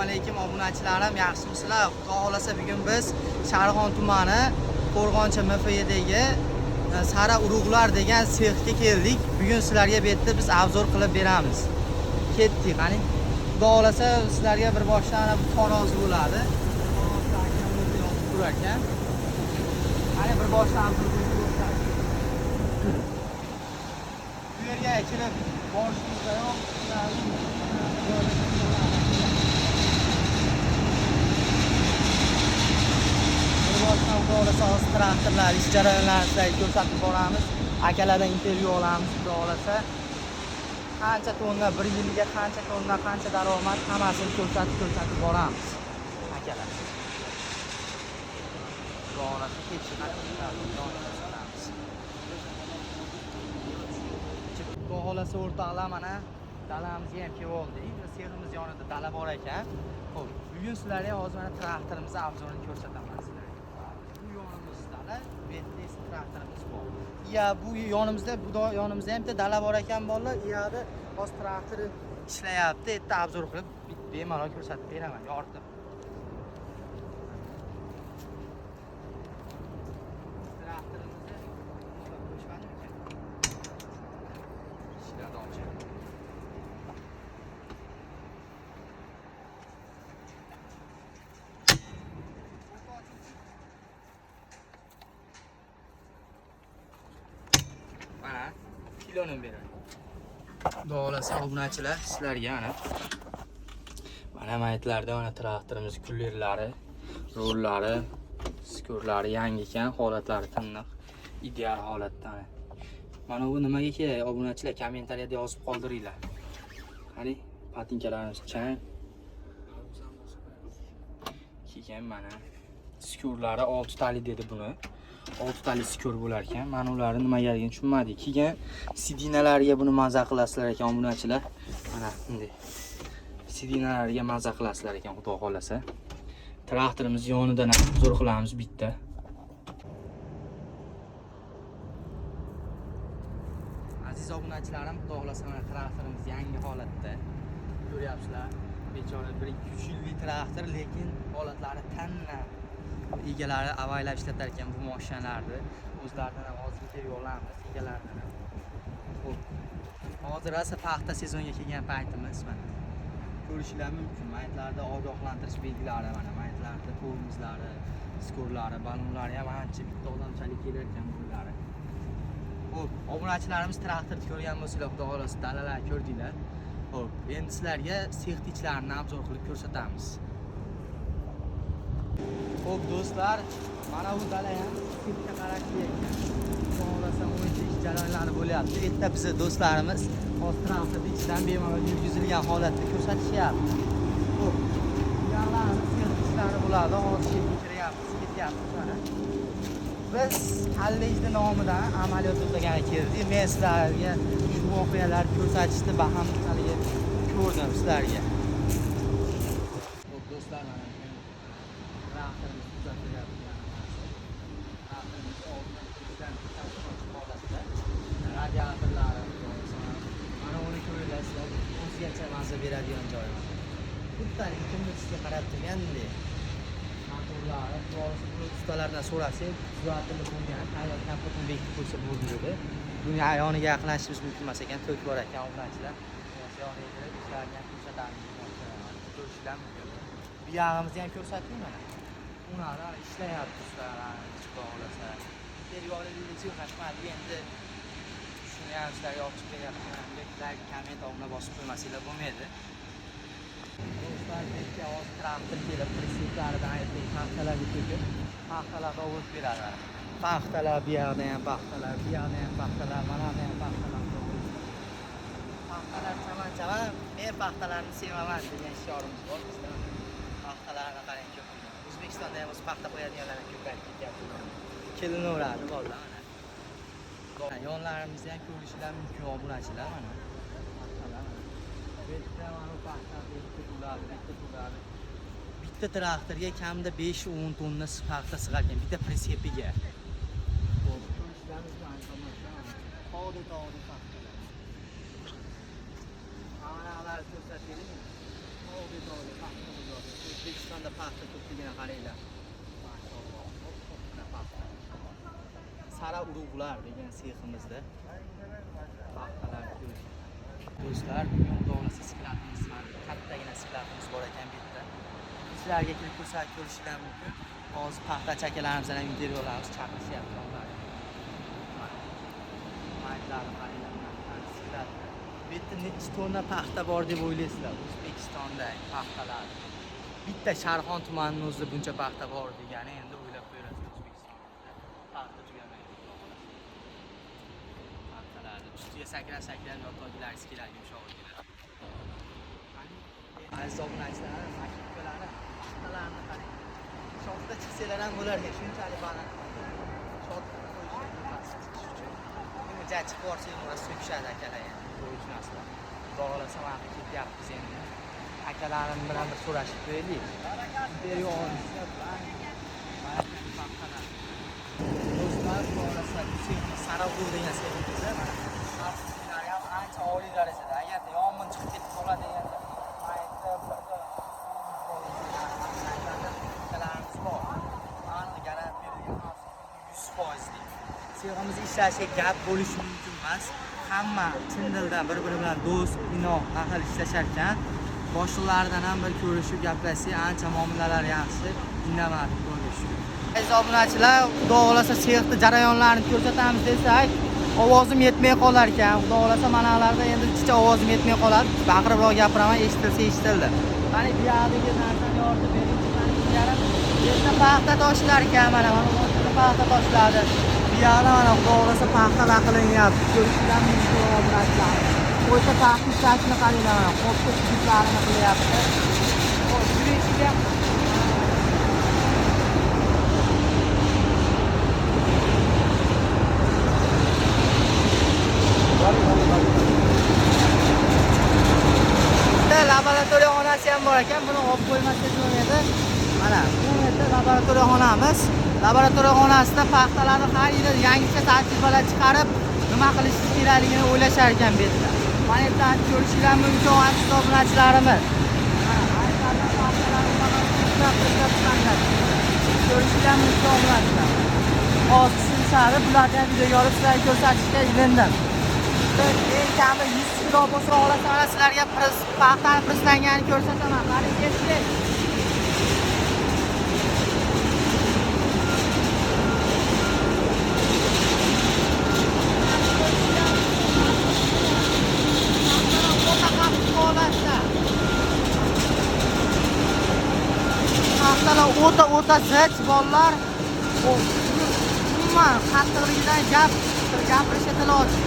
Alaykum obunachilarim, yaxshimisizlar? Xudo xohlasa bugun biz Sharg'on tumani Qo'rg'oncha MFYdagi Sara urug'lar degan sexga keldik. Bugun sizlarga bu yerda biz obzor qilib beramiz. Ketdik, qani. Xudo xohlasa sizlarga bir boshdan ana bu tarozi bo'ladi. Tarozida akam o'zi yotib turar ekan. Qani bir boshdan obzor qilib ko'rsatib. Bu yerga kelib borishimizdayoq bir boshdan xudo xohlasa hozir traktorlar ish jarayonlarini sizlarga ko'rsatib boramiz. Akalardan intervyu olamiz xudo xohlasa. Qancha tonna, bir yilga qancha tonna, qancha daromad hammasini ko'rsatib boramiz akalar. Xudo xohlasa ketishni ko'rsatamiz. Xudo xohlasa o'rtoqlar mana dalamizga ham kelib oldik. Seximiz yonida dala bor ekan. Xo'p, bugun sizlarga hozir mana traktorimizni obzorini ko'rsataman sizlarga. Bu yonimiz dala, bu yerda esa traktorimiz bor. Ya bu yonimizda, bu yonimizda ham bitta dala bor ekan bolalar. U yoqda hozir traktor ishlayapti. Erta obzor qilib bemalol ko'rsatib beraman, yoritib. Traktorimizni qo'shmadimikan? Ishlarni ochib. Mana kiloni beradi. Xudo xohlasa obunachilar sizlarga ana mana maytlarda mana traktorimiz kullerlari, rollari, skurlari yangi ekan, holatlari tiniq, ideal holatda. Mana bu nimaga kerak obunachilar kommentariyada yozib qoldiringlar. Qani patinkalarimiz chang. Keyin mana skurlari 6 tali dedi buni. 6 tali skur bo'lar ekan. Mana ularni nimagaligini tushunmadik. Keyin sidinalariga buni maza qilasizlar ekan obunachilar. Mana bunday. Sidinalariga maza qilasizlar ekan xudo xohlasa. Traktorimiz yonidan zo'r qilamiz bitta. Aziz obunachilarim, xudo xohlasa mana traktorimiz yangi holatda. Ko'ryapsizlar. Bechora 1-2-3 yillik traktor, lekin holatlari tanna. Egalari avaylab ishlatar ekan bu mashinalarni. O'zlaridan ham hozir intervyu olamiz, egalaridan ham. Xo'p. Hozir rosa paxta sezoniga kelgan paytimiz mana. Ko'rishinglar mumkin. Maytlarda ogohlantirish belgilari mana maytlarda tormozlari, skorlari, ballonlari ham ancha bitta odamchalik kelar ekan bullari. Xo'p, obunachilarimiz traktorni ko'rgan bo'lsanglar, xudo xohlasa dalalar ko'rdinglar. Xo'p, endi sizlarga sexni ichlarini obzor qilib ko'rsatamiz. Xo'p do'stlar, mana bu dala ham sexga qarashli ekan. Xudo xohlasa o'yincha ish jarayonlari bo'lyapti. Erta bizni do'stlarimiz hozir traktorni ichidan bemalol yurgizilgan holatda ko'rsatishyapti. Xo'p, bu yoqlarimiz sex ichlari bo'ladi. Hozir sexga kiryapmiz, ketyapmiz mana. Biz kollejni nomidan amaliyot o'tagani keldik. Men sizlarga shu voqealarni ko'rsatishni baham haligi ko'rdim sizlarga. Xo'p do'stlar, mana bugun traktorimiz tuzatilyapti. Traktorimiz oldindan ichidan holatda radiatorlari, mana uni ko'rasizlar, o'zgacha maza beradigan joyi. Xuddi kimni tusga qarab turgandek. Motorlari, ustalardan so'rasak, tuzatilib bo'lgan, tayyor kapotini bekitib qo'ysa bo'ldi dedi. Buni yoniga yaqinlashishimiz mumkin emas ekan, to'k bor ekan obunachilar. Yoniga kirib, ishlarini ham ko'rsatamiz. Ko'rishlar mumkin. Bu yog'imizni ham ko'rsatdik mana. Ular ishlayapti ustalar, xudo xohlasa. Intervyu olib qochmadi endi. Shuni ham sizlarga olib chiqib beryapman. Like, komment, obuna bosib qo'ymasanglar bo'lmaydi. Do'stlar, bizga hozir traktor kelib, prinsiplardan aytdik, paxtalarga to'kib, paxtalarni olib beradi. Paxtalar bu yoqda ham paxtalar, bu yoqda ham paxtalar, mana bu ham paxtalar. Paxtalar chaman-chaman, men paxtalarni sevaman degan shiorimiz bor bizda. Paxtalarni qarang ko'pligini. O'zbekistonda ham o'zi paxta qo'yadiganlar ham ko'payib ketyapti. Kelinaveradi bolalar mana. Yonlarimizni ham ko'rishinglar mumkin obunachilar mana. Paxtalar mana. Bu yerda mana paxta bitta turadi, bitta turadi. Bitta traktorga kamida 5-10 tonna paxta sig'ar ekan, bitta pritsepiga. Xo'p, ko'rishlarimiz mumkin. Tog'da tog'da paxtalar. Mana ularni ko'rsataylik. Tog'da tog'da paxta. Maydonda paxta ko'pligini qaranglar. Mashalloh. Mana paxta. Sara urug'lar degan seximizda paxtalar ko'p. Do'stlar, bugun Xudo xohlasa skladimiz, kattagina skladimiz bor ekan bu yerda. Sizlarga kelib ko'rsatib ko'rishinglar mumkin. Hozir paxtachi akalarimiz ham intervyu olamiz, chaqirishyapti ular. Maydonni qaranglar, sklad. Bu yerda necha tonna paxta bor deb o'ylaysizlar? O'zbekistonda paxtalar. Bitta Sharxon tumanining o'zida buncha paxta bor degani endi o'ylab ko'rasiz, O'zbekistonda paxta tugamaydi, Xudo xohlasa. Paxtalarni ustiga sakrab sakrab yotolgilaringiz keladi, yumshog'ligida. Aziz obunachilar, makivkalarni, paxtalarni qarang. Shoxda chiqsalar ham bo'lar ekan, shunchalik baland. Shot qo'yishgan past chiqish uchun. Endi ja chiqib borsak, emas so'kishadi akalar endi. Qo'yish narsalar. Xudo xohlasa mana ketyapmiz endi. Akalarim bilan bir so'rashib qo'yaylik. Intervyu olishsa, paxtalar. Do'stlar, xudo xohlasa Sara urug' degan seximizda mana xavfsizliklari ham ancha oliy darajada. Agarda yong'in chiqib ketib qoladi deganda, mayda akalarimiz bor. Aniq garant berilgan xavfsizlik 100%lik. Seximiz ishlashiga gap bo'lishi mumkin emas. Hamma chin dildan bir-biri bilan do'st, inoq, ahil ishlashar ekan. Boshliqlaridan ham bir ko'rishib gaplashsak, ancha muomalalar yaxshi, indamadi, Xudoga shukur. Aziz obunachilar, Xudo xohlasa sexni jarayonlarini ko'rsatamiz desak, ovozim yetmay qolar ekan. Xudo xohlasa manalarda endi chicha ovozim yetmay qoladi. Baqiribroq gapiraman, eshitilsa eshitildi. Mana bu yoqdagi narsani yoritib bering, mana bu yarim yerda paxta toshlar ekan, mana mana paxta toshlardi. Bu yoqda mana Xudo xohlasa paxtalar qilinyapti. Ko'rishinglar mumkin obunachilar. O'sha paxta ishlashini qaranglar, mana qopga chizgilarini qilyapti. Xo'sh, yurishiga bitta laboratoriya xonasi ham bor ekan, buni olib qo'ymasangiz bo'lmaydi. Mana bu yerda laboratoriya xonamiz. Laboratoriya xonasida paxtalarni har yili yangicha tajribalar chiqarib, nima qilish kerakligini o'ylashar ekan bu yerda. Mana yerda ko'rishinglar mumkin, aziz obunachilarimiz. Mana paxtalarni ko'rishinglar mumkin obunachilar. Hozir tushunishadi, bularni ham videoga olib sizlarga ko'rsatishga ilindim. Eng kami 100 kilo bo'lsa, xohlasa mana sizlarga paxtani preslanganini ko'rsataman. Qani ketdik. Paxtalar o'ta zich bolalar. Umuman qattiqligidan gapirishga til ojiz.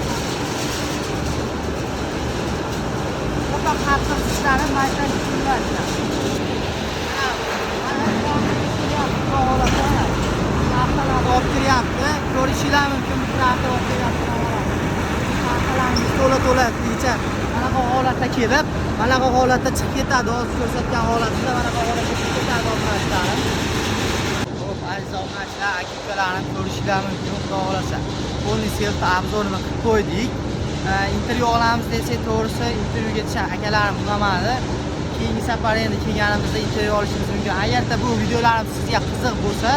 O'ta qattiq zichlari maydan tushuniladi. Paxtalarni olib kiryapti. Ko'rishinglar mumkin, bu traktor olib kiryapti. Paxtalarimiz to'la-to'la necha manaqa holatda kelib, manaqa holatda chiqib ketadi. Hozir ko'rsatgan holatida manaqa holatda chiqib ketadi obunachilarim. Xo'p, aziz obunachilar, aka-ukalarim ko'rishinglar mumkin, Xudo xohlasa. Polniy sexni obzorini qilib qo'ydik. Intervyu olamiz desak, to'g'risi intervyuga tushan akalarim unamadi. Keyingi safar endi kelganimizda intervyu olishimiz mumkin. Agarda bu videolarim sizga qiziq bo'lsa,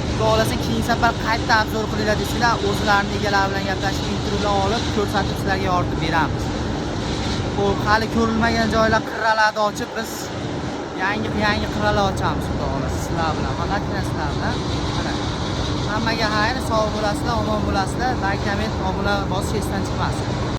Xudo xohlasa keyingi safar qayta obzor qilinglar desanglar, o'zlarining egalari bilan gaplashib, intervyular olib, ko'rsatib sizlarga yoritib beramiz. Xo'p, hali ko'rilmagan joylar, qirralarni ochib biz yangi qirralar ochamiz, Xudo xohlasa sizlar bilan, faqatgina sizlar bilan. Mana hammaga xayr, sog' bo'lasizlar, omon bo'lasizlar. Like, comment, obuna bosish esdan chiqmasin.